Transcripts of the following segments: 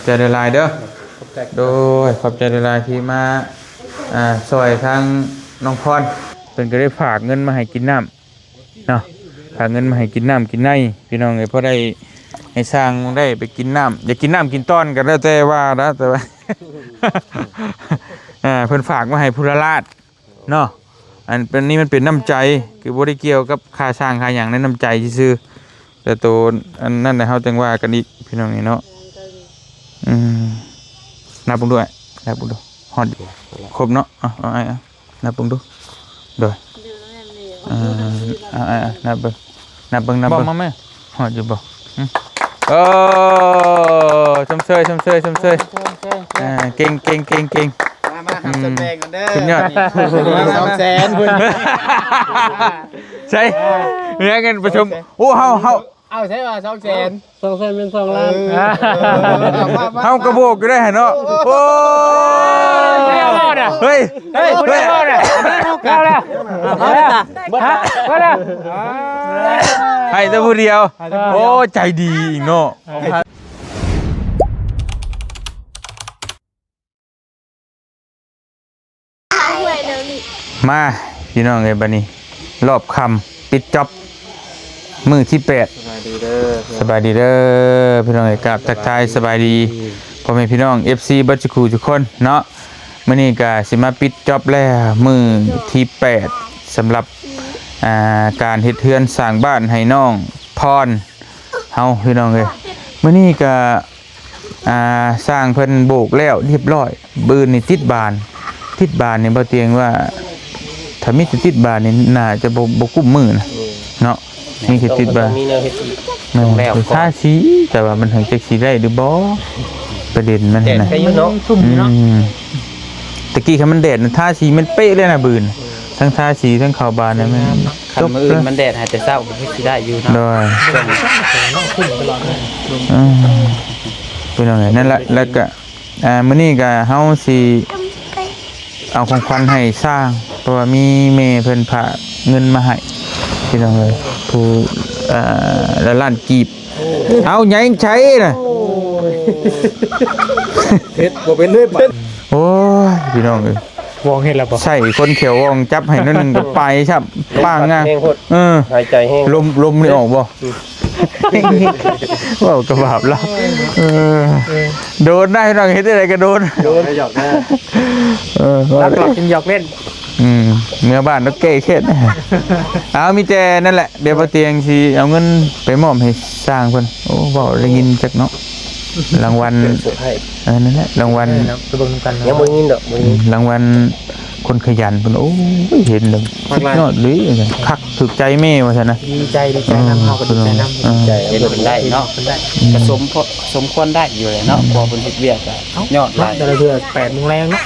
ໃຈຫຼາຍໆເດີ. ໂດຍ ຂອບໃຈຫຼາຍໆທີ່ມາ ອ່າ ຊ່ອຍທາງນ້ອງພອນ. ເພິ່ນກໍໄດ້ຝາກເງິນມາໃຫ້ກິນນ້ຳເນາະ, ຝາກເງິນມາໃຫ້ກິນນ້ຳກິນໃນ ພີ່ນ້ອງເອີຍ, ພໍໄດ້ໃຫ້ຊ່າງໄດ້ໄປກິນນ້ຳ, ຢາກກິນນ້ຳກິນຕອນກໍແລ້ວແຕ່ວ່ານະ, ແຕ່ວ່າ ອ່າ ເພິ່ນຝາກມາໃຫ້ຜູ້ລະລ້ານ ເນາະ. ອັນ ອັນນີ້ມັນເປັນນ້ຳໃຈ ຄືບໍ່ໄດ້ກ່ຽວກັບຄ່າສ້າງຄ່າຫຍັງໃນນ້ຳໃຈຊື່ໆ, ແຕ່ໂຕອັນນັ້ນນະເຮົາຈັ່ງວ່າກັນອີກ ພີ່ນ້ອງເອີຍເນາະ. ອືມ ນັບເບິ່ງດ້ວຍ ນັບເບິ່ງດູ ຮອດຢູ່ ຄົບເນາະ. ເອົາ ເອົາ ເອົາ ນັບເບິ່ງດູ ໂດຍ ເອີ ເອົາ ເອົາ ເອົາ ນັບເບິ່ງ ນັບເບິ່ງ ນັບເບິ່ງ ມາແມ່ ຮອດຢູ່ບໍ່? ໂອ້ ຊົມເຊີຍ ຊົມເຊີຍ ຊົມເຊີຍ. ເອີ ເກັ່ງ ເກັ່ງ ເກັ່ງ ເກັ່ງ. ມາ ມາ ຮັບສ່ວນແບ່ງກັນເດີ. ສຸດຍອດ ສອງແສນພຸ້ນ ໃຊ່ ເງິນປະຊຸມ. ໂອ້ ເຮົາ ເຮົາ ເອົາໃສ່ວ່າ ສອງແສນ ສອງແສນເປັນສອງລ້ານ. ເອີ ເຮົາກໍບວກຢູ່ໄດ້ຫັ້ນເນາະ. ໂອ້ ເຮີ້ຍ ເຮີ້ຍ ເອົາແລ້ວ ເອົາແລ້ວ ເອົາແລ້ວ ໃຫ້ແຕ່ຜູ້ດຽວ. ໂອ້ ໃຈດີອີກເນາະ. ມາ ພີ່ນ້ອງເອີຍ ບັດນີ້ລອບຄ່ຳປິດຈັອບມື້ທີແປດ. ສະບາຍດີເດີ ສະບາຍດີເດີ ພີ່ນ້ອງເອີຍ. ກາບທັກທາຍສະບາຍດີພໍ່ແມ່ພີ່ນ້ອງ ເອັຟຊີ ເບິດສູ່ຄູ່ສູ່ຄົນເນາະ. ມື້ນີ້ກະຊິມາປິດຈັອບແລ້ວ ມື້ທີແປດ ສຳລັບ ອ່າ ການເຮັດເຮືອນສ້າງບ້ານໃຫ້ນ້ອງພອນເຮົາ ພີ່ນ້ອງເອີຍ. ມື້ນີ້ກະ ອ່າ ຊ່າງເພິ່ນໂບກແລ້ວຮຽບຮ້ອຍ, ບຶດນີ້ຕິດບານ ຕິດບານນີ້ ບໍ່ຕຽງວ່າ ຖ້າມີແຕ່ຕິດບານນີ້ໜ້າຈະບໍ່ ບໍ່ກຸ້ມມື້ນະເນາະ. ມີແຕ່ຕິດບານ ມີແນວເຮັດອີກ ແມ່ນ ແລ້ວ ທາສີ ແຕ່ວ່າມັນຫາກຈັກຊິໄດ້ຫຼືບໍ່ ປະເດັນມັນນະ. ແດດໄຄຢູ່ເນາະ ຊຸ່ມຢູ່ເນາະ. ອືມ ຕະກີ້ຄັນມັນແດດນະ ທາສີມັນເປະເລີຍນະບຶດ. ເອີ ທັງທາສີທັງເຂົ້າບານນະ ມັນ ຄັນມື້ອື່ນມັນແດດໃຫ້ແຕ່ເຊົ້າກໍຄືຊິໄດ້ຢູ່ເນາະ. ໂດຍ ເປັນຈັ່ງຊັ້ນ ພີ່ນ້ອງເອີຍ ນັ້ນແຫຼະ. ແລ້ວກະ ອ່າ ມື້ນີ້ກະເຮົາຊິເອົາຂອງຂວັນໃຫ້ຊ່າງ ເພາະວ່າມີແມ່ເພິ່ນຝາກເງິນມາໃຫ້ ພີ່ນ້ອງເອີຍ ຜູ້ ອ່າ ລະລ້ານກີບ. ເອົາ ໃຫຍ່ໃສນະ ເຮັດບໍ່ເປັນເລີຍ. ໂອ້ຍ ພີ່ນ້ອງເອີຍ ວອງເຮັດແລ້ວບໍ່? ໃສ່ຄົນແຂວວອງຈັບໃຫ້ໜ້ອຍໜຶ່ງກໍໄປຊ້ຳ ປາງງາ. ເອີ ຫາຍໃຈແຮງ ລົມ ລົມນີ້ອອກບໍ່? ເວົ້າກະບາບລະ. ເອີ ໂດນໄດ້ພີ່ນ້ອງ ເຮັດຈັ່ງໃດກະໂດນ ໂດນ ຫຍອກນະ. ເອີ ລັກຫຼອກຈຶ່ງຫຍອກເຫຼັ້ນ. ອືມ ເມືອບ້ານຕ້ອງແກ້ແຄ້ນ. ເອົາ ມີແຕ່ນັ້ນແຫຼະ ດຽວບໍ່ຕຽງຊິເອົາເງິນໄປມອບໃຫ້ຊ່າງເພິ່ນ. ໂອ້ ເວົ້າໄດ້ຍິນຈັກເນາະ ລາງວັນ ເອີ ນັ້ນແຫຼະ ລາງວັນ ເອີ ໄປເບິ່ງນຳກັນເນາະ. ຍັງບໍ່ໄດ້ຍິນດອກ ບໍ່ໄດ້ຍິນ. ອືມ ລາງວັນຄົນຂະຫຍັນເພິ່ນ. ໂອ້ຍ ເຫັນແລ້ວສຸດຍອດເລີຍ ຄັກ ຖືກໃຈແມ່ວ່າຊັ້ນນະ. ດີໃຈ ດີໃຈນຳ ເຮົາກໍດີໃຈນຳ. ເອີ ດີໃຈ ເຫັນເພິ່ນໄດ້ເນາະ ເພິ່ນໄດ້ ອືມ ກະສົມ ສົມຄວນໄດ້ຢູ່ແຫຼະເນາະ ເອີ ເພາະວ່າເພິ່ນເຮັດວຽກກະຍອດຫຼາຍ. ແຕ່ລະເທື່ອແປດໂມງແລງເນາະ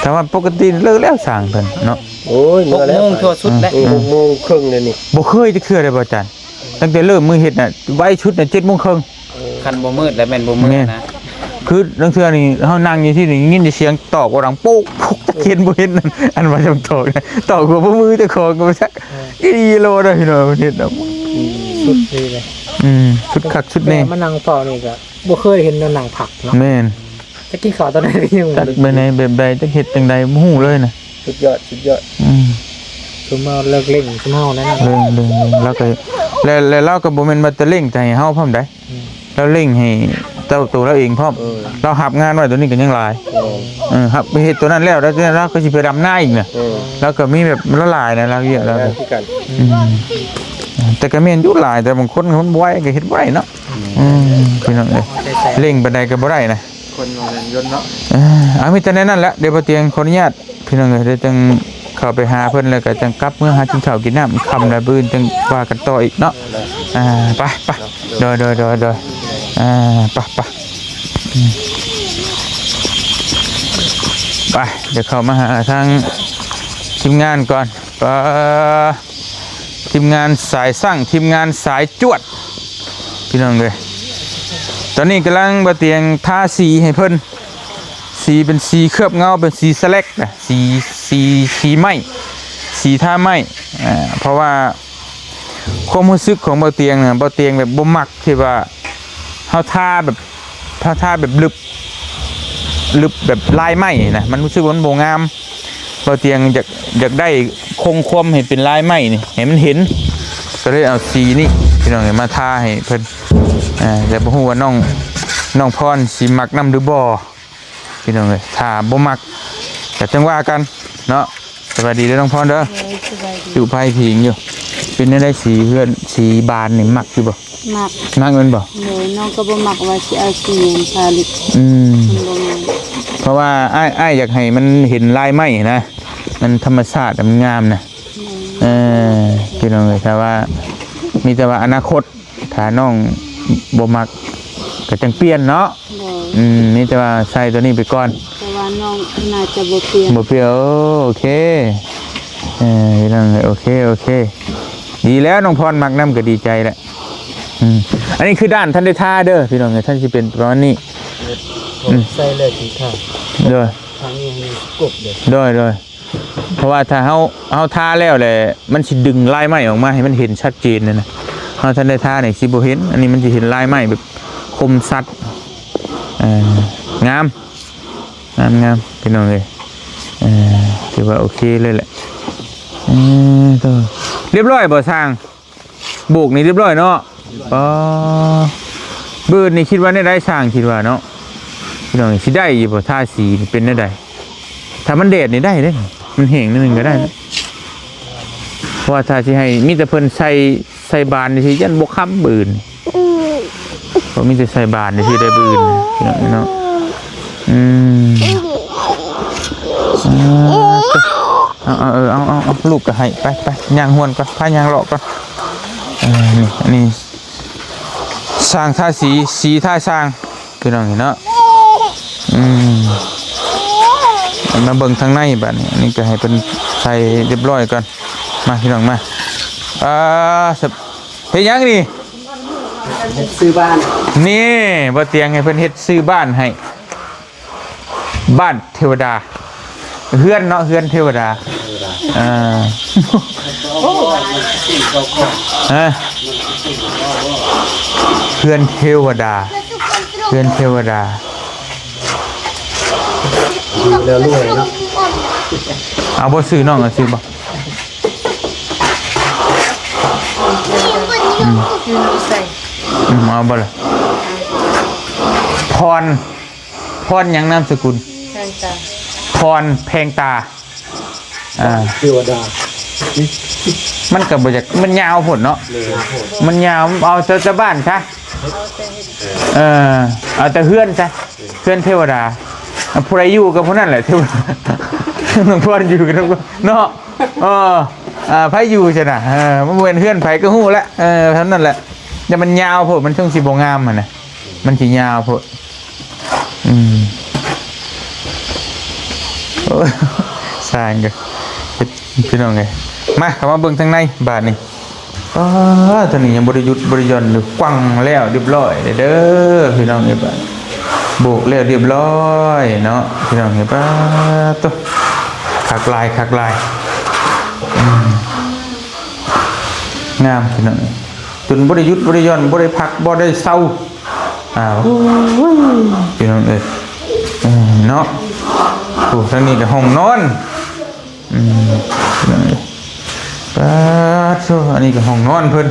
ຖ້າວ່າປົກກະຕິເລີກແລ້ວຊ່າງເພິ່ນເນາະ. ໂອ້ຍ ຫົກໂມງທົ່ວສຸດແລ້ວ ຫົກໂມງເຄິ່ງແລ້ວນີ້. ບໍ່ເຄີຍຈັກເທື່ອເດ້ບໍ່ອາຈານ ຕັ້ງແຕ່ເລີ່ມມືເຮັດນະ ໄວສຸດນະ ເຈັດໂມງເຄິ່ງ. ຄັນບໍ່ມືດແລ້ວແມ່ນບໍ່ເມືອນະ. ຄືລາງເທື່ອນີ້ເຮົານັ່ງຢູ່ທີ່ນີ້ ຍິນແຕ່ສຽງຕອກວ່າດັງໂປກໂປກ ຈັກເຫັນບໍ່ເຫັນ ອັນວ່າຈະຕອກ ຕອກກໍບໍ່ມືເຈົ້າຂອງກໍບໍ່ຈັກ. ເອີ ອີ່ຫຼີໂລດອະ ພີ່ນ້ອງ ເພິ່ນເຮັດນະ ອືມ ສຸດເລີຍ. ອືມ ສຸດຄັກສຸດແນ່. ມານັ່ງເຝົ້ານີ້ກໍບໍ່ເຄີຍເຫັນແນວນັ່ງພັກເນາະ. ແມ່ນ ຈັກກິນເຂົ້າຕອນໃດກໍຍັງ ຈັກແບບໃດ ແບບໃດ ຈັກເຮັດຈັ່ງໃດ ບໍ່ຮູ້ເລີຍນະ. ສຸດຍອດ ສຸດຍອດ. ອືມ ຊຸມເຮົາເລີກເລັ່ງ ຊຸມເຮົານັ້ນ ເລັ່ງ ເລັ່ງ ເລັ່ງ. ລາວກໍ ແລະ ແລະລາວກໍບໍ່ແມ່ນວ່າແຕ່ເລັ່ງແຕ່ໃຫ້ເຮົາພ້ອມໃດ ອືມ ລາວເລັ່ງໃຫ້ເຈົ້າໂຕລາວເອງພ້ອມ. ເອີ ລາວຮັບງານໄວ້ໂຕນີ້ກໍຍັງຫຼາຍ. ເອີ ເອີ ຮັບໄປເຮັດໂຕນັ້ນແລ້ວ ແລ້ວລາວກໍຊິໄປດຳນາອີກນະ. ເອີ ລາວກໍມີແບບລະຫຼາຍນະ ລາວວຽກລາວ ງານຄືກັນ. ອືມ ແຕ່ກໍແມ່ນຢູ່ຫຼາຍ ແຕ່ບາງຄົນມັນບໍ່ໄວກໍເຮັດບໍ່ໄດ້ເນາະ. ອືມ ອືມ ພີ່ນ້ອງເອີຍ ເລັ່ງປານໃດກໍບໍ່ໄດ້ນະ. ຄົນບໍ່ແມ່ນຍົນເນາະ. ເອີ ເອົາ ມີແຕ່ແນວນັ້ນແຫຼະ ດຽວບໍ່ຕຽງຂໍອະນຸຍາດ ພີ່ນ້ອງເອີຍ ດຽວຈັ່ງເຂົ້າໄປຫາເພິ່ນ ແລ້ວກໍຈັ່ງກັບເມືອຫາກິນເຂົ້າກິນນ້ຳ ຄ່ຳແລ້ວ ມື້ອື່ນຈັ່ງວ່າກັນຕໍ່ອີກເນາະ. ອ່າ ໄປ ໄປ ໂດຍ ໂດຍ ໂດຍ ໂດຍ. ອ່າ ໄປ ໄປ ອືມ ໄປ ດຽວເຂົ້າມາຫາທາງທີມງານກ່ອນ. ປາ ທີມງານສາຍສ້າງ ທີມງານສາຍຈວດ ພີ່ນ້ອງເອີຍ. ຕອນນີ້ກຳລັງບໍ່ຕຽງທາສີໃຫ້ເພິ່ນ ສີເປັນສີເຄືອບເງົາ ເປັນສີສະແລັກນະ ສີ ສີ ສີໄມ້ ສີທາໄມ້. ອ່າ ເພາະວ່າຄວາມຮູ້ສຶກຂອງບໍ່ຕຽງນະ ບໍ່ຕຽງແບບບໍ່ມັກທີ່ວ່າເຮົາທາແບບ ເຮົາທາແບບລຶບ ລຶບແບບລາຍໄມ້ນະ ມັນຮູ້ສຶກວ່າມັນບໍ່ງາມ. ເບົາຕຽງຢາກ ຢາກໄດ້ຄົງຄວາມໃຫ້ເປັນລາຍໄມ້ນີ້ ໃຫ້ມັນເຫັນ ກໍເລີຍເອົາສີນີ້ ພີ່ນ້ອງເອີຍ ມາທາໃຫ້ເພິ່ນ. ອ່າ ແຕ່ບໍ່ຮູ້ວ່ານ້ອງ ນ້ອງພອນຊິມັກນຳຫຼືບໍ່ ພີ່ນ້ອງເອີຍ. ຖ້າບໍ່ມັກກໍຈັ່ງວ່າກັນເນາະ. ສະບາຍດີເດີນ້ອງພອນເດີ. ໂດຍ ສະບາຍດີ. ຈຸໄຟຜິງຢູ່. ເປັນແນວໃດສີເຮືອນ ສີບານນີ້ມັກຢູ່ບໍ່? ມັກ. ມັກແມ່ນບໍ່? ໂດຍ ນ້ອງກໍບໍ່ມັກວ່າຊິເອົາສີຫຍັງທາລິບ. ອືມ ມັນບໍ່ງາມ. ເພາະວ່າອ້າຍ ອ້າຍຢາກໃຫ້ມັນເຫັນລາຍໄມ້ນະ ມັນທຳມະຊາດ ມັນງາມນະ. ໂດຍ ເອີ ພີ່ນ້ອງເອີຍ ຖ້າວ່າ ມີແຕ່ວ່າອະນາຄົດ ຖ້ານ້ອງບໍ່ມັກກໍຈັ່ງປ່ຽນເນາະ. ໂດຍ ອືມ ມີແຕ່ວ່າໃສ່ຕົວນີ້ໄປກ່ອນ. ແຕ່ວ່ານ້ອງໜ້າຈະບໍ່ປ່ຽນ. ບໍ່ປ່ຽນ. ໂອເຄ ເອີ ພີ່ນ້ອງເອີຍ ໂອເຄ ໂອເຄ ດີແລ້ວ ນ້ອງພອນມັກນຳກໍດີໃຈແຫຼະ. ອືມ ອັນນີ້ຄືດ້ານທັນໄດ້ທາເດີພີ່ນ້ອງເອີຍ ທ່ານຊິເປັນປະມານນີ້. ອືມ ໃສ່ແລ້ວສີຂາວ. ໂດຍ ທາງນີ້ໃຫ້ມັນກົບເດີ. ໂດຍ ໂດຍ ເພາະວ່າຖ້າເຮົາ ເຮົາທາແລ້ວແຫຼະ ມັນຊິດຶງລາຍໄມ້ອອກມາໃຫ້ມັນເຫັນຊັດເຈນນັ້ນນະ. ເຮົາທັນໄດ້ທານີ້ຊິບໍ່ເຫັນ ອັນນີ້ມັນຊິເຫັນລາຍໄມ້ແບບຄົມຊັດ. ເອີ ງາມ ງາມ ງາມ ພີ່ນ້ອງເອີຍ. ເອີ ຖືວ່າໂອເຄເລີຍແຫຼະ. ເອີ ໂຕ ລຽບຮ້ອຍບໍ່ຊ່າງ? ໂບກນີ້ລຽບຮ້ອຍເນາະ. ອໍ ບືນນີ້ຄິດວ່າແນວໃດຊ່າງ ຄິດວ່າເນາະ ພີ່ນ້ອງ ຊິໄດ້ຢູ່ບໍ່ ທາສີນີ້ເປັນແນວໃດ? ຖ້າມັນແດດນີ້ໄດ້ເດ້ ມັນແຫ້ງໜ້ອຍໜຶ່ງກໍໄດ້. ເພາະວ່າຖ້າຊິໃຫ້ມີແຕ່ເພິ່ນໃສ່ ໃສ່ບານນີ້ຊິຢ້ານບໍ່ຄ້ຳບືນ. ບໍ່ມີແຕ່ໃສ່ບານນີ້ຊິໄດ້ບືນ ພີ່ນ້ອງເນາະ. ອືມ ເອົາ ເອົາ ເອົາ ເອົາ ລູກກໍໃຫ້ ໄປ ໄປ ຍ່າງຮ່ວນກ່ອນ ພາຍ່າງເລາະກ່ອນ. ເອີ ນີ້ ອັນນີ້ຊ່າງທາສີ ສີທາຊ່າງ ພີ່ນ້ອງເນາະ. ອືມ ມາເບິ່ງທາງໃນບາດນີ້ ອັນນີ້ກໍໃຫ້ເພິ່ນໃສ່ຮຽບຮ້ອຍກ່ອນ. ມາ ພີ່ນ້ອງມາ. ອ່າ ເຮັດຫຍັງນີ້? ເຮັດຊື່ບ້ານ. ນີ້ ບໍ່ຕຽງໃຫ້ເພິ່ນເຮັດຊື່ບ້ານໃຫ້. ບ້ານເທວະດາ ເຮືອນເນາະ ເຮືອນເທວະດາ. ເທວະດາ ອ່າ ຮະ ເຮືອນເທວະດາ ເຮືອນເທວະດາ. ຢູ່ແລ້ວລວຍເນາະ. ເອົາບໍ່ ຊື່ນ້ອງ ເອົາຊື່ບໍ່? ອືມ ຢູ່ໃສ? ອືມ ເອົາບໍ່ລະ? ພອນ ພອນຫຍັງນາມສະກຸນ? ແພງຕາ. ພອນແພງຕາ. ອ່າ ເທວະດາ ມັນກໍບໍ່ຢາກ ມັນຍາວໂພດເນາະ. ໂດຍ ມັນຍາວ ເອົາແຕ່ ແຕ່ບ້ານຊະ. ເອີ ເອົາແຕ່ເຮືອນຊະ ເຮືອນເທວະດາ. ຜູ້ໃດຢູ່ກັບຜູ້ນັ້ນແຫຼະ ເທວະດາ. ນ້ອງພອນຢູ່ກັບເນາະ. ເອີ ອ່າ ໃຜຢູ່ຊັ້ນນະ? ເອີ ມັນບໍ່ແມ່ນເຮືອນໃຜກໍຮູ້ແຫຼະ. ເອີ ເທົ່ານັ້ນແຫຼະ. ແຕ່ມັນຍາວໂພດ ມັນຊົງຊິບໍ່ງາມຫັ້ນນະ. ມັນຊິຍາວໂພດ. ອືມ ໂອ້ຍ ສ້າງກໍເຮັດ ພີ່ນ້ອງເອີຍ. ມາ ເຂົ້າມາເບິ່ງທາງໃນບາດນີ້. ປ້າ ທາງນີ້ຍັງບໍ່ໄດ້ຢຸດບໍ່ໄດ້ຢ່ອນຢູ່ ກວ້າງແລ້ວຮຽບຮ້ອຍເດີ ພີ່ນ້ອງເອີຍ. ບາດໂບກແລ້ວຮຽບຮ້ອຍເນາະ ພີ່ນ້ອງເອີຍ. ປ້າໂຕ ຄັກຫຼາຍ ຄັກຫຼາຍ. ອືມ ງາມ ພີ່ນ້ອງເອີຍ. ຈົນບໍ່ໄດ້ຢຸດບໍ່ໄດ້ຢ່ອນ ບໍ່ໄດ້ພັກບໍ່ໄດ້ເຊົາ. ອ້າວ ໂອ້ຍ ພີ່ນ້ອງເອີຍ ເອີ ເນາະ. ໂອ້ ທາງນີ້ກໍຫ້ອງນອນ. ອືມ ພີ່ນ້ອງເອີຍ ປາດໂທ້ ອັນນີ້ກໍຫ້ອງນອນເພິ່ນ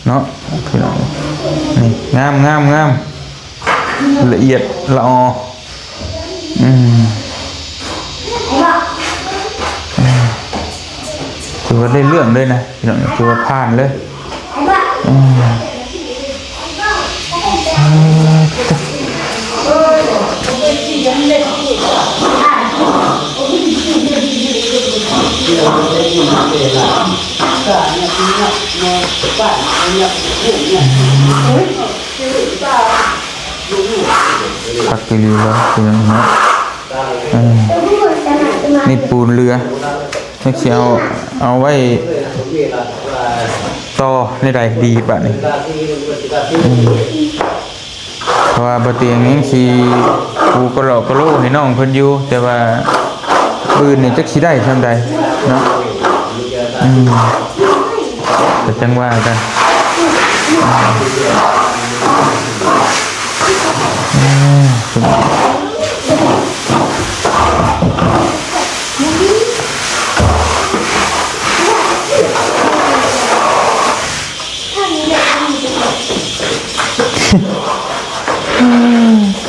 ເນາະ ພີ່ນ້ອງ. ນີ້ ງາມ ງາມ ງາມ ລະອຽດລະອໍ. ອືມ ອືມ ຖືວ່າໄດ້ເລື່ອງເລີຍນະ ພີ່ນ້ອງ ຖືວ່າຜ່ານເລີຍ. ອືມ ຄັກອີ່ຫຼີເລີຍ ພີ່ນ້ອງເນາະ. ເອີ ນີ້ປູນເຫຼືອ ຈັກຊິເອົາ ເອົາໄວ້ຕໍ່ແນວໃດດີບາດນີ້. ອືມ ເພາະວ່າບໍ່ຕຽງຍັງຊິປູກະຫຼອກກະໂຫຼໃຫ້ນ້ອງເພິ່ນຢູ່ ແຕ່ວ່າ ບືນນີ້ຈັກຊິໄດ້ຊ່ຳໃດເນາະ. ອືມ ກໍຈັ່ງວ່າກັນ. ອືມ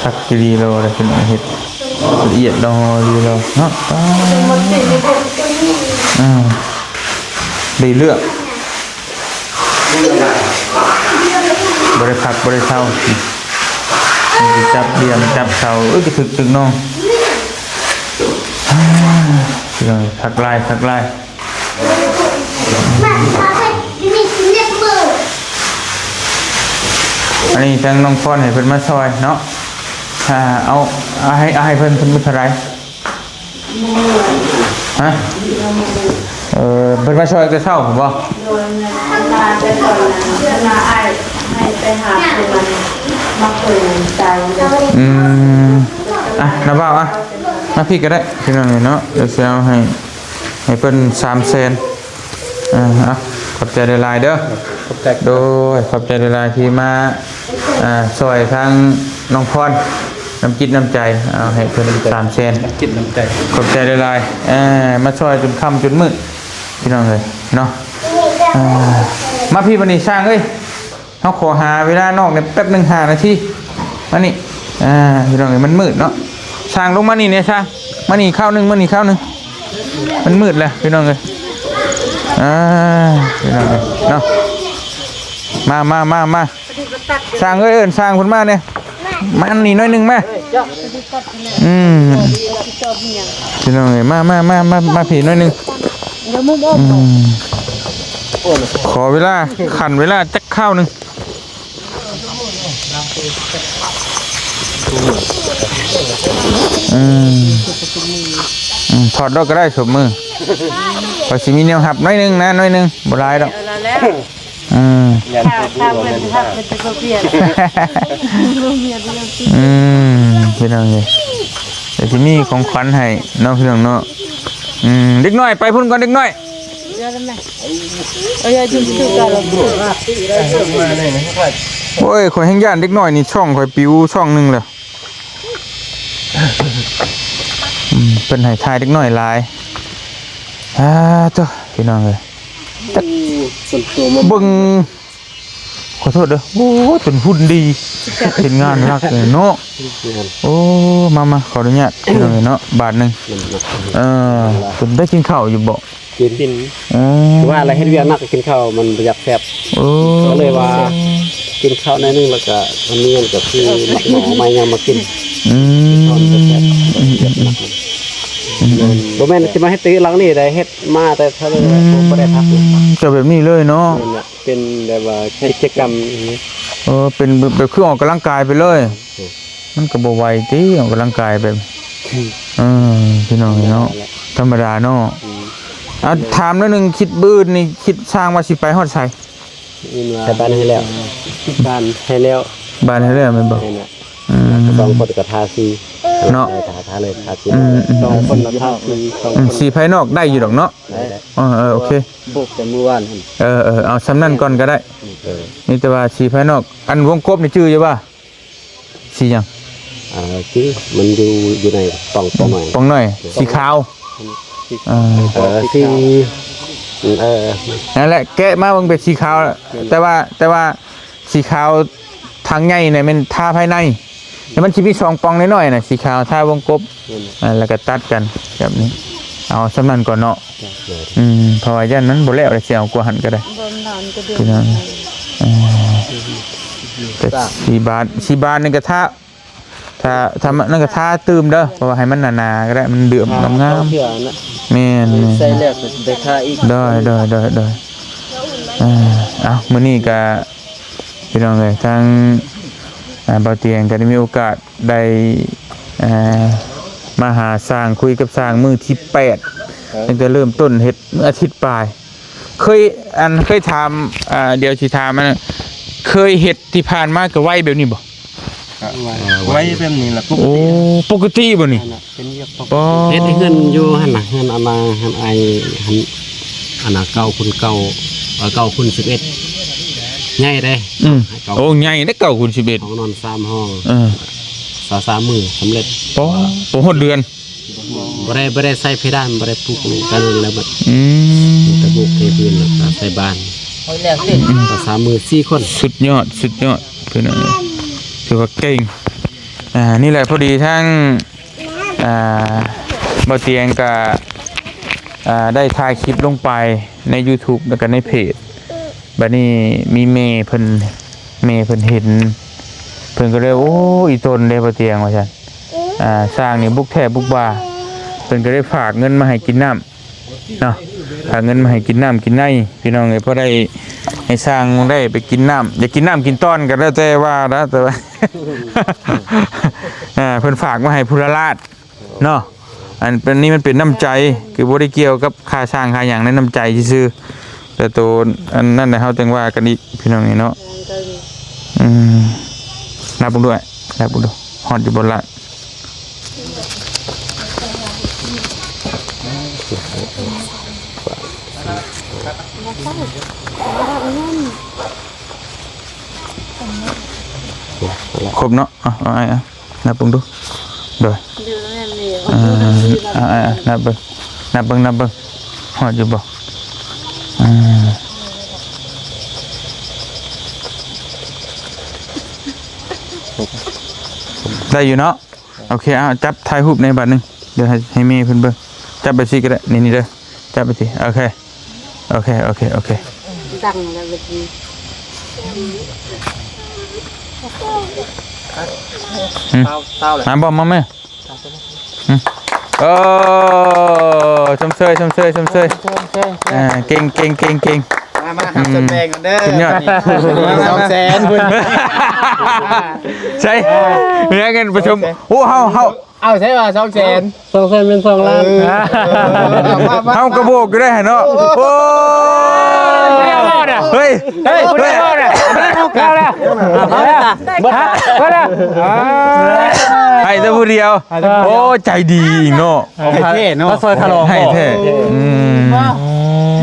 ຄັກອີ່ຫຼີແລ້ວ ເຮັດລະອຽດລະຫໍ່ດີແລ້ວເນາະ. ອ່າ ໄດ້ເລືອກ ບໍ່ໄດ້ພັກບໍ່ໄດ້ເຊົາ ຈັບດຽງຈັບເສົາ ເອີຍ ກະຖືກຕຶກນ້ອງ. ຄັກຫຼາຍ ຄັກຫຼາຍ. ອັນນີ້ທາງນ້ອງພອນໃຫ້ເພິ່ນມາຊ່ອຍເນາະ. ອ່າ ເອົາ ເອົາໃຫ້ ເອົາໃຫ້ເພິ່ນ ເພິ່ນມີເທົ່າໃດ? ຮະ? ເອີ ເພິ່ນມາຊ່ອຍແຕ່ເຊົ້າພຸ້ນບໍ່? ໂດຍ ມາແຕ່ເຊົ້ານະ ມາອ້າຍໃຫ້ໄປຫາເພິ່ນ ມາເພິ່ນໃຈ. ອືມ ອ່ະ ນ້າບ່າວ ອ່ະ ມາພີ້ກະໄດ້ ພີ່ນ້ອງເອີຍເນາະ. ດຽວຊິເອົາໃຫ້ ໃຫ້ເພິ່ນສາມແສນ. ອ່າ ຂອບໃຈຫຼາຍໆເດີ. ຂອບໃຈ. ໂດຍ ຂອບໃຈຫຼາຍໆທີ່ມາ ອ່າ ຊ່ອຍທາງນ້ອງພອນ ນ້ຳຈິດນ້ຳໃຈ ເອົາໃຫ້ເພິ່ນສາມແສນ ນ້ຳຈິດນ້ຳໃຈ. ຂອບໃຈຫຼາຍໆ ເອີ ມາຊ່ອຍຈົນຄ່ຳຈົນມືດ ພີ່ນ້ອງເອີຍເນາະ. ອ່າ ມາພີ້ບັດນີ້ ຊ່າງເອີຍ. ເຮົາຂໍຫາເວລານອກນີ້ແປັບໜຶ່ງ ຫ້ານາທີ ມານີ້. ອ່າ ພີ່ນ້ອງເອີຍ ມັນມືດເນາະ. ຊ່າງລົງມານີ້ແດ່ ຊ່າງ ມານີ້ຄາວໜຶ່ງ ມານີ້ຄາວໜຶ່ງ. ມັນມືດແລ້ວ ພີ່ນ້ອງເອີຍ. ອ່າ ພີ່ນ້ອງເອີຍເນາະ. ມາ ມາ ມາ ມາ ຊ່າງເອີຍ ເອີ້ນຊ່າງເພິ່ນມາແດ່. ມາອັນນີ້ໜ້ອຍໜຶ່ງ ມາ. ອືມ ພີ່ນ້ອງເອີຍ ມາ ມາ ມາ ມາ ມາພີ້ໜ້ອຍໜຶ່ງ. ອືມ ຂໍເວລາ ຂັ້ນເວລາຈັກຄາວໜຶ່ງ. ອືມ ອືມ ຖອດດອກກະໄດ້ສົມມື ວ່າຊິມີແນວຮັບໜ້ອຍໜຶ່ງນະ ໜ້ອຍໜຶ່ງ ບໍ່ຫຼາຍດອກ. ເອີ ແລ້ວ ອືມ ຖ້າ ຖ້າເພິ່ນຮັບເພິ່ນຈະບໍ່ບຽດ ບໍ່ບຽດ ບໍ່ບຽດ. ອືມ ພີ່ນ້ອງເອີຍ ດຽວຊິມີຂອງຂວັນໃຫ້ເນາະ ພີ່ນ້ອງເນາະ. ອືມ ເດັກນ້ອຍໄປພຸ້ນກ່ອນ ເດັກນ້ອຍ. ໂອ້ຍ ຂ້ອຍແຮ່ງຢ້ານເດັກນ້ອຍນີ້ ຊ່ອງຂ້ອຍປິວຊ່ອງໜຶ່ງແລ້ວ. ອືມ ເພິ່ນໃຫ້ຖ່າຍເດັກນ້ອຍຫຼາຍ. ອ່າ ໂທ້ ພີ່ນ້ອງເອີຍ ຈັກ ເບິ່ງ ຂໍໂທດເດີ. ໂອ້ ຈົນຫຸ່ນດີ ເຮັດງານຫຼັກເນາະ. ໂອ້ ມາ ມາ ຂໍອະນຸຍາດ ພີ່ນ້ອງເອີຍເນາະ ບາດໜຶ່ງ. ເອີ ເພິ່ນໄດ້ກິນເຂົ້າຢູ່ບໍ່? ກິນ ກິນ. ເອີ ຄືວ່າລະເຮັດວຽກໜັກ ກິນເຂົ້າມັນບໍ່ຢາກແຊບ. ໂອ້ ກໍເລີຍວ່າກິນເຂົ້າໜ້ອຍໜຶ່ງ ແລ້ວກະມັນມີຫຍັງກະຄືໝາກໝໍ່ມາຫຍັງມາກິນ. ອືມ ກິນເຂົ້າມັນບໍ່ແຊບ. ອືມ ອືມ ອືມ ບໍ່ແມ່ນຊິມາເຮັດຕື່ຫຼັງນີ້ໄດ້ ເຮັດມາແຕ່ເທື່ອ ອືມ ບໍ່ໄດ້ພັກ. ເຈົ້າແບບນີ້ເລີຍເນາະ. ແມ່ນແຫຼະ ເປັນແບບວ່າກິດຈະກຳ. ເອີ ເປັນແບບ ແບບຄືອອກກຳລັງກາຍໄປເລີຍ. ອືມ ມັນກໍບໍ່ໄຫວຕິ ອອກກຳລັງກາຍແບບ ອືມ ເອີ ພີ່ນ້ອງເນາະ ທຳມະດາເນາະ. ອືມ ອ່າ ຖາມໜ້ອຍໜຶ່ງ ຄິດມື້ອື່ນນີ້ ຄິດຊ່າງວ່າຊິໄປຮອດໃສ? ໄປບ້ານໃຫ້ແລ້ວ ບ້ານໃຫ້ແລ້ວ ບ້ານໃຫ້ແລ້ວແມ່ນບໍ່? ແມ່ນແຫຼະ. ອືມ ສອງຄົນກໍທາສີເນາະ ເອີ ທາ ທາເລີຍ ທາສີ. ອືມ ອືມ ສອງຄົນລະທາສີ ສອງ ອືມ ສີພາຍນອກໄດ້ຢູ່ດອກເນາະ. ໄດ້ ໄດ້ ເອີ ເອີ ໂອເຄ ບຸກແຕ່ມື້ວານຫັ້ນ. ເອີ ເອີ ເອົາສ່ຳນັ້ນກ່ອນກໍໄດ້. ເອີ ມີແຕ່ວ່າສີພາຍນອກ ອັນວົງກົບນີ້ຈື່ຢູ່ບໍ່? ສີຫຍັງ? ອ່າ ຈື່ ມັນຢູ່ ຢູ່ໃນປ່ອງ ປ່ອງໜ້ອຍ ປ່ອງໜ້ອຍ ເອີ ສີຂາວ. ເອີ ເອີ ສີ ເອີ ນັ້ນແຫຼະ ແກະມາເບິ່ງເປັນສີຂາວ. ແມ່ນ ແຕ່ວ່າ ແຕ່ວ່າສີຂາວທາງໃຫຍ່ນະແມ່ນທາພາຍໃນ ແຕ່ມັນຊິມີສອງປ່ອງນ້ອຍໆນະ ສີຂາວທາວົງກົບ. ແມ່ນ ອ່າ ແລ້ວກໍຕັດກັນແບບນີ້. ເອົາສ່ຳນັ້ນກ່ອນເນາະ. ອືມ ເພາະວ່າຢ້ານມັນບໍ່ແລ້ວ ແລ້ວຊິເອົາກວ່າຫັ້ນກໍໄດ້ ພີ່ນ້ອງ. ເອີ ແຕ່ສີບາດ ສີບາດນີ້ກໍທາ ທາ ທາ ນັ້ນກໍທາຕື່ມເດີ ເພາະວ່າໃຫ້ມັນໜາໆກໍໄດ້ ມັນເດືອມງາມໆ. ແມ່ນໆ ໃສ່ແລ້ວກໍໄດ້ທາອີກ. ໂດຍ ໂດຍ ໂດຍ ໂດຍ. ເອີ ເອົາ ມື້ນີ້ກໍ ພີ່ນ້ອງເອີຍ ທາງ ອ່າ ບ່າວຕຽງກໍໄດ້ມີໂອກາດໄດ້ ອ່າ ມາຫາຊ່າງ ຄຸຍກັບຊ່າງມື້ທີແປດ ຕັ້ງແຕ່ເລີ່ມຕົ້ນເຮັດ ມື້ອາທິດປາຍ. ເຄີຍ ອັນ ເຄີຍຖາມ ອ່າ ດຽວຊິຖາມ ອັນ ເຄີຍເຮັດທີ່ຜ່ານມາກໍໄວແບບນີ້ບໍ່? ໄວ ໄວແບບນີ້ລະ ປົກກະຕິ. ໂອ້ ປົກກະຕິບໍ່ນີ້? ເປັນວຽກປົກກະຕິ. ເຮັດໃຫ້ເຮືອນຢູ່ຫັ້ນນະ ເຮືອນອາມາ ເຮືອນອ້າຍຫັ້ນ ອັນນະ ເກົ້າຄູນເກົ້າ ເກົ້າຄູນສິບເອັດ ໃຫຍ່ເດ້. ອືມ ໂອ້ ໃຫຍ່ເດ້ ເກົ້າຄູນສິບເອັດ ຫ້ອງນອນສາມຫ້ອງ. ເອີ ຊາວສາມມື້ສຳເລັດ. ບໍ່ ບໍ່ຮອດເດືອນ. ບໍ່ໄດ້ ບໍ່ໄດ້ໃສ່ເພດານ ບໍ່ໄດ້ປຸກກັນແລ້ວເບິດ. ອືມ ມີແຕ່ບຸກເທພື້ນ ແລ້ວກໍໃສ່ບານ. ອືມ ຊາວສາມມື້ສີ່ຄົນ. ສຸດຍອດ ສຸດຍອດ ເພິ່ນ ຖືວ່າເກັ່ງ. ອ່າ ນີ້ແຫຼະ ພໍດີທັງ ອ່າ ບ່າວຕຽງກະ ອ່າ ໄດ້ຖ່າຍຄລິບລົງໄປໃນຢູທູບ ແລ້ວກະໃນເພຈ ບາດນີ້ມີແມ່ເພິ່ນ ແມ່ເພິ່ນເຫັນ ເພິ່ນກໍເລີຍ ໂອ້ ອີ່ຕົນເດ້ບ່າວຕຽງ ວ່າຊັ້ນ ອ່າ ຊ່າງນີ້ບຸກແທ້ບຸກວ່າ ເພິ່ນກໍເລີຍຝາກເງິນມາໃຫ້ກິນນ້ຳ ເນາະ ຫາເງິນມາໃຫ້ກິນນ້ຳກິນໃນ ພີ່ນ້ອງເອີຍ ພໍໄດ້ໃຫ້ຊ່າງໄດ້ໄປກິນນ້ຳ ຢາກກິນນ້ຳກິນຕ້ອນກໍແລ້ວແຕ່ວ່ານະ ແຕ່ວ່າ ອ່າ ເພິ່ນຝາກມາໃຫ້ພຸລະລາດເນາະ ອັນ ອັນນີ້ມັນເປັນນ້ຳໃຈ ຄືບໍ່ໄດ້ກ່ຽວກັບຄ່າຊ່າງຄ່າຫຍັງ ໃນນ້ຳໃຈຊື່ໆ ແຕ່ໂຕອັນນັ້ນນະ ເຮົາຈັ່ງວ່າກັນອີກ ພີ່ນ້ອງເອີຍເນາະ ອືມ ນັບເບິ່ງດ້ວຍ ນັບເບິ່ງດູ ຮອດຢູ່ບໍ່ລະ? ຄົບເນາະ ເອົາ ເອົາ ເອົາ ນັບເບິ່ງດູ ໂດຍ ເອີ ເອົາ ເອົາ ເອົາ ນັບເບິ່ງ ນັບເບິ່ງ ນັບເບິ່ງ ຮອດຢູ່ບໍ່? ອ່າ ໄດ້ຢູ່ເນາະ ໂອເຄ ເອົາ ຈັບຖ່າຍຮູບໃນບາດໜຶ່ງ ດຽວໃຫ້ ໃຫ້ແມ່ເພິ່ນເບິ່ງ ຈັບແບບຊີ້ກໍໄດ້ ນີ້ ນີ້ເດີ ຈັບແບບຊີ້ ໂອເຄ ໂອເຄ ໂອເຄ ໂອເຄ ດັງແລ້ວເມື່ອກີ້ ອືມ ເອົາ ເອົາແລ້ວ ມາບໍ່ ມາແມ່ ອືມ ເອີ ຊົມເຊີຍ ຊົມເຊີຍ ຊົມເຊີຍ ເອີ ເກັ່ງ ເກັ່ງ ເກັ່ງ ເກັ່ງ ມາ ມາ ອືມ ຮັບສ່ວນແບ່ງກັນເດີ ສຸດຍອດ ສອງແສນພຸ້ນ ໃຊ່ ເງິນປະຊຸມ ໂອ້ ເຮົາ ເຮົາ ເອົາໃສ່ວ່າສອງແສນ ສອງແສນເປັນສອງລ້ານ ເອີ ເຮົາກໍບອກຢູ່ໄດ້ເນາະ ໂອ້ ເຮີ້ຍ ເຮີ້ຍ ເຮີ້ຍ ເອົາແລ້ວ ເອົາແລ້ວ ເບິດແລ້ວ ໃຫ້ແຕ່ຜູ້ດຽວ ໂອ້ ໃຈດີອີກເນາະ ໃຫ້ແທ້ເນາະ ລາວຊ່ອຍຄ່າລອງ ໃຫ້ແທ້ ອືມ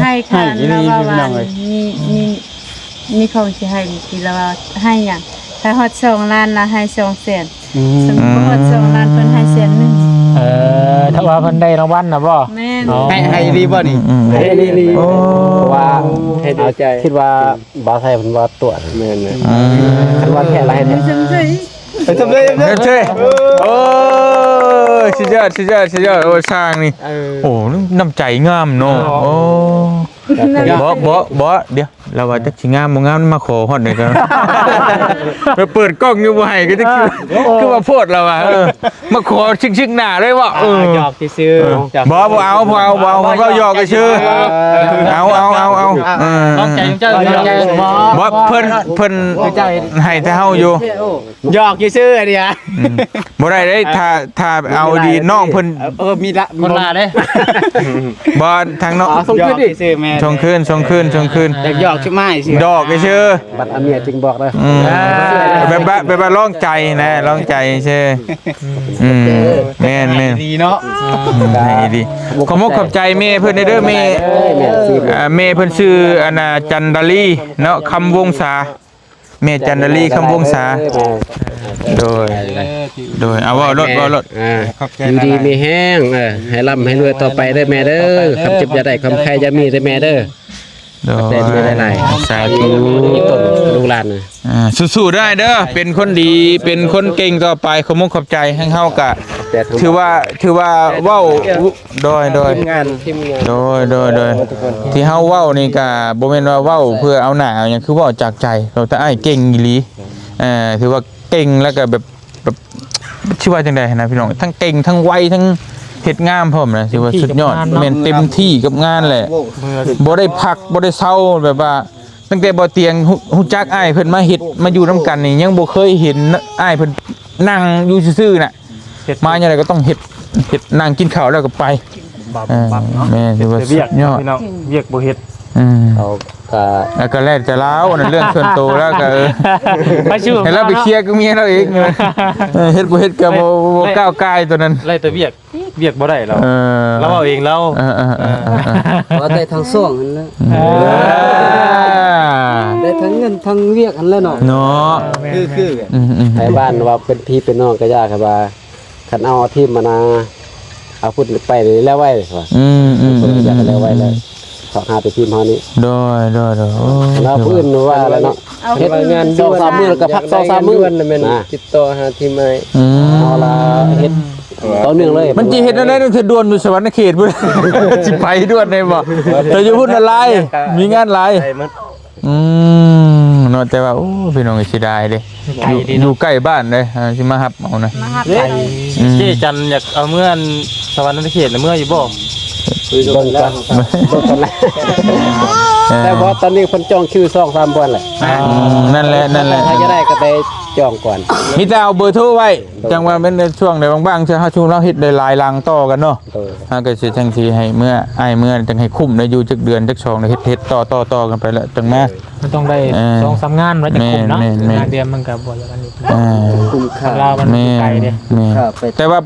ໃຫ້ ໃຫ້ ໃຫ້ອີ່ຫຼີ ແລ້ວວ່າ ພີ່ນ້ອງເອີຍ ມີ ມີ ມີຂອງຊິໃຫ້ນີ້ ລາວວ່າໃຫ້ຫຍັງ ຖ້າຮອດສອງລ້ານລະໃຫ້ສອງແສນ ອືມ ສົມມຸດບໍ່ຮອດສອງລ້ານ ເພິ່ນໃຫ້ແສນໜຶ່ງ ເອີ ຖ້າວ່າເພິ່ນໄດ້ລາງວັນນະບໍ່? ແມ່ນ ອໍ ໃຫ້ ໃຫ້ອີ່ຫຼີບໍ່ນີ້? ອືມ ໃຫ້ອີ່ຫຼີ ໂອ້ ເພາະວ່າເຮັດເອົາໃຈ ຄິດວ່າບ່າວໄທເພິ່ນວ່າຕົວະ ແມ່ນ ອືມ ຄັນວ່າແທ້ລະໃຫ້ແທ້ ເອີ ເຊີຍ ເຊີຍ ເອີ ໂອ້ຍ ສຸດຍອດ ສຸດຍອດ ສຸດຍອດ ໂອ້ ຊ່າງນີ້ ເອີ ໂອ້ ນ້ຳໃຈງາມເນາະ ເນາະ ໂອ້ ບໍ່ ບໍ່ ບໍ່ ດຽວ ລາວວ່າຈັກຊິງາມບໍ່ງາມ ມາຂໍຮອດໃດກໍ ໄປເປີດກ້ອງຢູ່ບໍ່ໃຫ້ກໍຈັກ ຄືວ່າໂພດລາວວ່າ ເອີ ມາຂໍຊຶກໆໜ້າເລີຍເວົ້າ ເອີ ອ່າ ຫຍອກຊື່ໆ ເອີ ຫຍອກ ບໍ່ ບໍ່ເອົາ ບໍ່ເອົາ ບໍ່ເອົາ ເວົ້າຫຍອກຊື່ ເອີ ເອົາ ເອົາ ເອົາ ເອົາ ອ່າ ເອີ ລອງໃຈເຈົ້າ ລອງໃຈ ບໍ່ ເພິ່ນ ເພິ່ນໃຫ້ແຕ່ເຮົາຢູ່ ຫຍອກຊື່ໆ ອັນນີ້ ອືມ ບໍ່ໄດ້ເດ້ ຖ້າ ຖ້າເອົາດີນ້ອງເພິ່ນ ເອີ ມີລະ ຄົນລາເດ້ ບໍ່ ທາງນ້ອງ ສົ່ງຄືນ ສົ່ງຄືນ ສົ່ງຄືນ ສົ່ງຄືນ ຢາກຫຍອກຊື່ມາຍຊື່ ດອກຊື່ ບັດເອົາເມຍຈຶ່ງບອກເດີ ອືມ ອ່າ ແບບວ່າ ແບບວ່າລອງໃຈນະ ລອງໃຈຊື່ ອືມ ແມ່ນໆ ດີເນາະ ອືມ ໃຫ້ດີ ຂອບມຸກຂອບໃຈແມ່ເພິ່ນເດີ ແມ່ ເອີ ແມ່ຊື່ ອ່າ ແມ່ເພິ່ນຊື່ ອັນນ່າ ຈັນດາລີເນາະ ຄຳວົງສາ ແມ່ຈັນດາລີ ຄຳວົງສາ ໂດຍ ໂດຍ ເອົາ ເວົ້າໂລດ ເວົ້າໂລດ ອ່າ ຂອບໃຈ ຢູ່ດີມີແຮງ ເອີ ໃຫ້ລ່ຳໃຫ້ລວຍຕໍ່ໄປເດີແມ່ເດີ ຄວາມເຈັບຢ່າໄດ້ ຄວາມໄຂ້ຢ່າມີເດີແມ່ເດີ ໂດຍ ຂອບໃຈແມ່ຫຼາຍໆ ສາທຸ ລູກຫຼານນະ ອ່າ ສູ້ໆເດີອ້າຍເດີ ເປັນຄົນດີ ເປັນຄົນເກັ່ງຕໍ່ໄປ ຂອບມຸກຂອບໃຈ ທາງເຮົາກະ ຖືວ່າ ຖືວ່າເວົ້າ ໂດຍ ໂດຍ ທີມງານ ທີມງານ ໂດຍ ໂດຍ ໂດຍ ທຸກຄົນ ທີ່ເຮົາເວົ້ານີ້ກະບໍ່ແມ່ນວ່າເວົ້າເພື່ອເອົາໜ້າເອົາຫຍັງ ຄືເວົ້າຈາກໃຈ ເຮົາແຕ່ອ້າຍເກັ່ງອີ່ຫຼີ ເອີ ຖືວ່າເກັ່ງ ແລ້ວກະແບບ ແບບ ຊິວ່າຈັ່ງໃດຫັ້ນນະພີ່ນ້ອງ ທັງເກັ່ງ ທັງໄວ ທັງເຮັດງາມພ້ອມນະ ຖືວ່າສຸດຍອດ ເຕັມທີ່ກັບງານເນາະ ແມ່ນເຕັມທີ່ກັບງານແຫຼະ ບໍ່ໄດ້ພັກ ບໍ່ໄດ້ເຊົາ ແບບວ່າ ຕັ້ງແຕ່ບໍ່ຕຽງຮູ້ ຮູ້ຈັກອ້າຍເພິ່ນມາເຮັດ ມາຢູ່ນຳກັນນີ້ ຍັງບໍ່ເຄີຍເຫັນອ້າຍເພິ່ນນັ່ງຢູ່ຊື່ໆນະ ເຮັດ ມາຍາມໃດກໍຕ້ອງເຮັດ ເຮັດ ນັ່ງກິນເຂົ້າແລ້ວກໍໄປ ບັບ ເອີ ບັບເນາະ ແມ່ນ ຖືວ່າສຸດຍອດ ເຮັດແຕ່ວຽກພີ່ນ້ອງ ວຽກບໍ່ເຮັດ ອືມ ເອົາກະ ແລ້ວກໍແລ້ວແຕ່ລາວ ອັນນັ້ນເລື່ອງສ່ວນໂຕແລ້ວກໍ ເອີ ໃຫ້ລາວໄປເຄຍກັບເມຍລາວເອງ ເອີ ເຮັດບໍ່ເຮັດກໍບໍ່ ບໍ່ກ້າວກ່າຍຕົວນັ້ນ ໄລ່ແຕ່ວຽກ ວຽກບໍ່ໄດ້ລາວ ເອີ ລາວເວົ້າເອງລາວ ເອີ ເອີ ເອີ ເອີ ເອີ ວ່າໄດ້ທັງສອງຫັ້ນແຫຼະ ເອີ ໄດ້ທັງເງິນທັງວຽກຫັ້ນແຫຼະເນາະ ເນາະ ຄື ຄື ອືມໆ ໄທບ້ານວ່າເປັນພີ່ເປັນນ້ອງກໍຢ່າ ຄັນວ່າ ຄັນເອົາທີມມານາ ເອົາພຸ້ນໄປແລ້ວໄວວ່າ ອືມໆໆ ຢາກໃຫ້ແລ້ວໄວແລ້ວ ສອກຫາແຕ່ທີມເຮົານີ້ ໂດຍ ໂດຍ ໂດຍ ໂອ້ ແລ້ວຜູ້ອື່ນວ່າແລ້ວເນາະ ເຮັດສອງສາມມື້ ແລ້ວກໍພັກສອງສາມມື້ ແມ່ນຕິດຕໍ່ຫາທີມໃໝ່ ອືມ ເຮົາລະເຮັດຕໍ່ເນື່ອງເລີຍ ມັນຊິເຮັດແນວໃດ ເທື່ອດ່ວນຢູ່ສະຫວັນນະເຂດພຸ້ນ ຊິໄປດ່ວນໄດ້ບໍ່ ແຕ່ຢູ່ພຸ້ນລະຫຼາຍ ມີງານຫຼາຍ ອືມ ເນາະ ແຕ່ວ່າ ໂອ້ ພີ່ນ້ອງເອີຍ ເສຍດາຍເດ້ ຢູ່ໃກ້ບ້ານເດ້ ຊິມາຮັບເອົານະ ມາຮັບ ເຈ້ຈັນຢາກເອົາເມືອ ສະຫວັນນະເຂດນະ ເມືອຢູ່ບໍ່? ເບິ່ງກ່ອນ ເບິ່ງກ່ອນ ແຕ່ວ່າຕອນນີ້ເພິ່ນຈອງຄິວສອງສາມບ່ອນແຫຼະ ອືມ ນັ້ນແຫຼະ ນັ້ນແຫຼະ ຖ້າຈະໄດ້ກໍໄປຈອງກ່ອນ ມີແຕ່ເອົາເບີໂທໄວ້ ຈັ່ງວ່າແມ່ນໃນຊ່ວງໃດວ່າງໆ ເທື່ອເຮົາຊຸມເຮົາເຮັດໄດ້ຫຼາຍຫຼັງຕໍ່ກັນເນາະ ເຮົາກໍຊິຈັ່ງຊິໃຫ້ເມືອ ອ້າຍເມືອ ຈັ່ງໃຫ້ຄຸ້ມໄດ້ ຢູ່ຈັກເດືອນຈັກສອງ ເຮັດ ເຮັດຕໍ່ໆກັນໄປແລ້ວ ຈັ່ງມາ ມັນຕ້ອງໄດ້ ເອີ ສອງສາມງານ ວ່າຈະຄຸ້ມເນາະ ແມ່ນໆ ງານດຽວມັນກໍບໍ່ລະອັນນີ້ ເອີ ຄຸ້ມຄ່າ ລາວມັນໄກເດ້ ແມ່ນ ແຕ່ວ່າ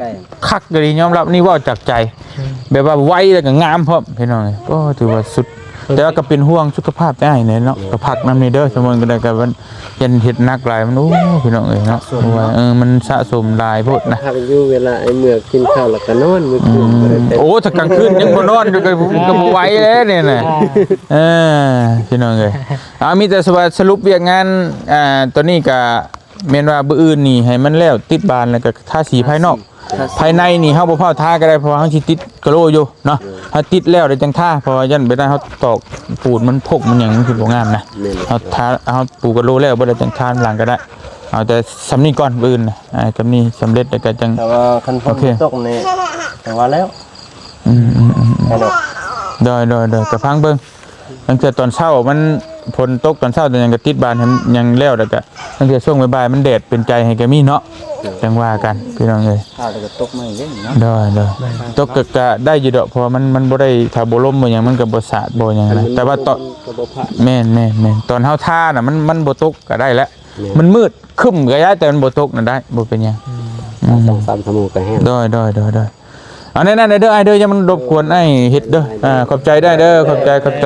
ຄັກອີ່ຫຼີ ຍອມຮັບ ນີ້ເວົ້າຈາກໃຈ ອືມ ແບບວ່າໄວ ແລ້ວກໍງາມພ້ອມ ພີ່ນ້ອງເອີຍ ໂອ້ ຖືວ່າສຸດ ແຕ່ວ່າກໍເປັນຫ່ວງສຸຂະພາບແຕ່ອ້າຍແດ່ເນາະ ກໍພັກນຳແດ່ເດີ ສະມມຸນກໍໄດ້ ກໍມັນ ຢ້ານເຮັດໜັກຫຼາຍ ມັນ ໂອ້ ພີ່ນ້ອງເອີຍເນາະ ເອີ ມັນສະສົມຫຼາຍໂພດນະ ພັກຢູ່ເວລາໄອ້ເມືອກິນເຂົ້າແລ້ວກໍນອນມື້ຄືນ ອືມ ໂອ້ ຖ້າກາງຄືນຍັງບໍ່ນອນຢູ່ ກໍ ກໍບໍ່ໄຫວແລ້ວນີ້ນະ ເອີ ພີ່ນ້ອງເອີຍ ເອົາ ມີແຕ່ສະຫຼຸບວຽກງານ ອ່າ ຕອນນີ້ກະແມ່ນວ່າມື້ອື່ນນີ້ໃຫ້ມັນແລ້ວ ຕິດບານ ແລ້ວກະທາສີພາຍນອກ ພາຍໃນນີ້ເຮົາບໍ່ຟ້າວທາກໍໄດ້ ເພາະວ່າເຮົາຊິຕິດກະໂຫຼຢູ່ເນາະ ເຮົາຕິດແລ້ວແລ້ວຈັ່ງທາ ເພາະວ່າຢ້ານໄປໄດ້ເຮົາຕອກປູນມັນພົກມັນຫຍັງ ມັນຊິບໍ່ງາມນະ ເຮົາທາ ເຮົາປູກະໂຫຼແລ້ວ ບໍ່ໄດ້ຈັ່ງທາຫຼັງກໍໄດ້ ເອົາແຕ່ສ່ຳນີ້ກ່ອນ ມື້ອື່ນນະ ອ່າ ສ່ຳນີ້ສຳເລັດແລ້ວກໍຈັ່ງ ແຕ່ວ່າຄັນຝົນ ໂອເຄ ຕົກນີ້ ແຕ່ວ່າແລ້ວ ອືມໆໆ ໂດຍໆໆ ກໍຟັງເບິ່ງ ລາງເທື່ອຕອນເຊົ້າມັນຝົນຕົກຕອນເຊົ້າ ຕອນຫຍັງກໍຕິດບານໃຫ້ມັນຫຍັງແລ້ວ ແລ້ວກໍລາງເທື່ອຊ່ວງບ່າຍໆມັນແດດເປັນໃຈໃຫ້ກໍມີເນາະ ຈັ່ງວ່າກັນ ພີ່ນ້ອງເອີຍ ຟ້າແລ້ວກໍຕົກມາອີກເດ້ເນາະ ໂດຍໆ ຕົກກໍ ກໍໄດ້ຢູ່ດອກ ເພາະວ່າມັນ ມັນບໍ່ໄດ້ ຖ້າບໍ່ລົມບໍ່ຫຍັງ ມັນກໍບໍ່ສາດບໍ່ຫຍັງນະ ແຕ່ວ່າຕອນ ແມ່ນໆໆ ຕອນເຮົາທານະ ມັນ ມັນບໍ່ຕົກກໍໄດ້ແຫຼະ ມັນມືດຄຶ້ມກໍໄດ້ ແຕ່ມັນບໍ່ຕົກນະໄດ້ ບໍ່ເປັນຫຍັງ ອືມ ສອງສາມຊົ່ວໂມງກໍແຫ້ງ ໂດຍໆໆໆ ເອົາແນວນັ້ນເດີອ້າຍເດີ ຢ່າມັນລົບກວນອ້າຍເຮັດເດີ ອ່າ ຂອບໃຈເດີ ຂອບໃຈ ຂອບໃຈ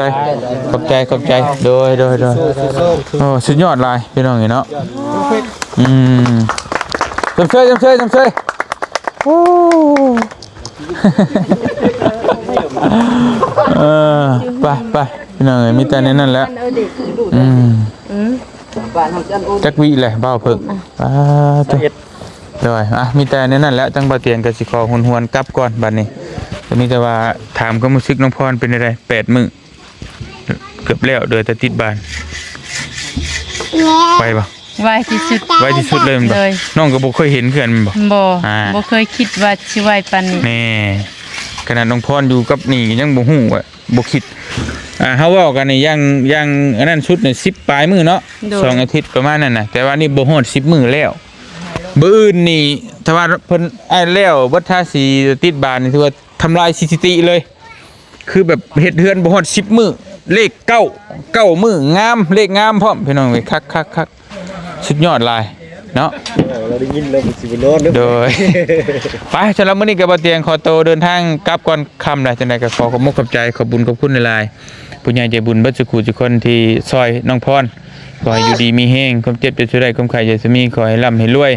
ຂອບໃຈ ຂອບໃຈ ໂດຍໆໆ ໂອ້ ສຸດຍອດຫຼາຍພີ່ນ້ອງເອີຍເນາະ ອືມ ຊົມເຊີຍ ຊົມເຊີຍ ຊົມເຊີຍ ໂອ້ ເອີ ໄປ ໄປ ພີ່ນ້ອງເອີຍ ມີແຕ່ໃນນັ້ນແຫຼະ ອືມ ຈັກວິແຫຼະ ບ່າວເພິ່ງ ອ່າ ໂດຍ ອ່ະ ມີແຕ່ໃນນັ້ນແຫຼະ ທາງບ່າວຕຽງກໍຊິຂໍຫວນໆກັບກ່ອນບັດນີ້ ກໍມີແຕ່ວ່າຖາມຄວາມຮູ້ສຶກນ້ອງພອນເປັນຈັ່ງໃດ ແປດມື້ ເກືອບແລ້ວ ເຫຼືອແຕ່ຕິດບານ ໄວບໍ່? ໄວທີ່ສຸດ ໄວທີ່ສຸດເລີຍແມ່ນບໍ່? ໂດຍ ນ້ອງກໍບໍ່ເຄີຍເຫັນຄືກັນແມ່ນບໍ່? ບໍ່ ອ່າ ບໍ່ເຄີຍຄິດວ່າຊິໄວປານນີ້ ແນ່ ຂະໜາດນ້ອງພອນຢູ່ກັບນີ້ກໍຍັງບໍ່ຮູ້ວ່າ ບໍ່ຄິດ ອ່າ ເຮົາເວົ້າກັນນີ້ຢ່າງ ຢ່າງອັນນັ້ນສຸດນີ້ສິບປາຍມື້ເນາະ ໂດຍ ສອງອາທິດປະມານນັ້ນນະ ແຕ່ວ່ານີ້ບໍ່ຮອດສິບມື້ແລ້ວ ມື້ອື່ນນີ້ ຖ້າວ່າເພິ່ນ ອ້າຍ ແລ້ວເບິດທາສີ ຕິດບານນີ້ ຖືວ່າທຳລາຍສະຖິຕິເລີຍ ຄືແບບເຮັດເຮືອນບໍ່ຮອດສິບມື້ ເລກເກົ້າ ເກົ້າມື້ ງາມ ເລກງາມພ້ອມ ພີ່ນ້ອງເອີຍ ຄັກໆໆ ສຸດຍອດຫຼາຍເນາະ ເອີ ເຮົາໄດ້ຍິນແລ້ວມັນຊິບໍ່ນອນເດີ ໂດຍ ໄປ ສຳລັບມື້ນີ້ກໍບ່າວຕຽງຂໍໂຕເດີນທາງກັບກ່ອນ ຄ່ຳແລ້ວ ຈັ່ງໃດກໍຂໍຂອບມຸກຂອບໃຈ ຂອບບຸນຂອບຄຸນຫຼາຍໆ ຜູ້ໃຫຍ່ໃຈບຸນເບິດສູ່ຜູ້ສູ່ຄົນທີ່ຊ່ອຍນ້ອງພອນ ຂໍໃຫ້ຢູ່ດີມີແຮງ ຄວາມເຈັບຢ່າສູ່ໄດ້ ຄວາມໄຂ້ຢ່າສູ່ມີ ຂໍໃຫ້ລ່ຳໃຫ້ລວຍ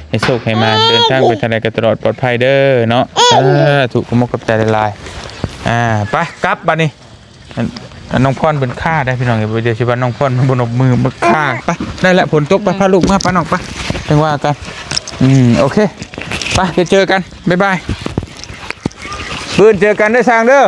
ໃຫ້ໂຊກໃຫ້ໝານ ເດີນທາງໄປທາງໃດກໍຕະຫຼອດປອດໄພເດີເນາະ ສາທຸ ຂອບມຸກຂອບໃຈຫຼາຍໆ ອ່າ ໄປ ກັບບັດນີ້ ອັນ ອັນນ້ອງພອນເພິ່ນຄ້າໄດ໋ພີ່ນ້ອງເອີຍ ດຽວຊິວ່ານ້ອງພອນມັນບໍ່ນົບມື ມັນຄ້າ ໄປ ໄດ້ແລ້ວ ຝົນຕົກ ໄປ ພາລູກເມືອ ໄປນ້ອງ ໄປ ຈັ່ງວ່າກັນ ອືມ ໂອເຄ ໄປ ດຽວເຈີກັນ ບາຍບາຍ ມື້ອື່ນເຈີກັນເດີຊ່າງເດີ.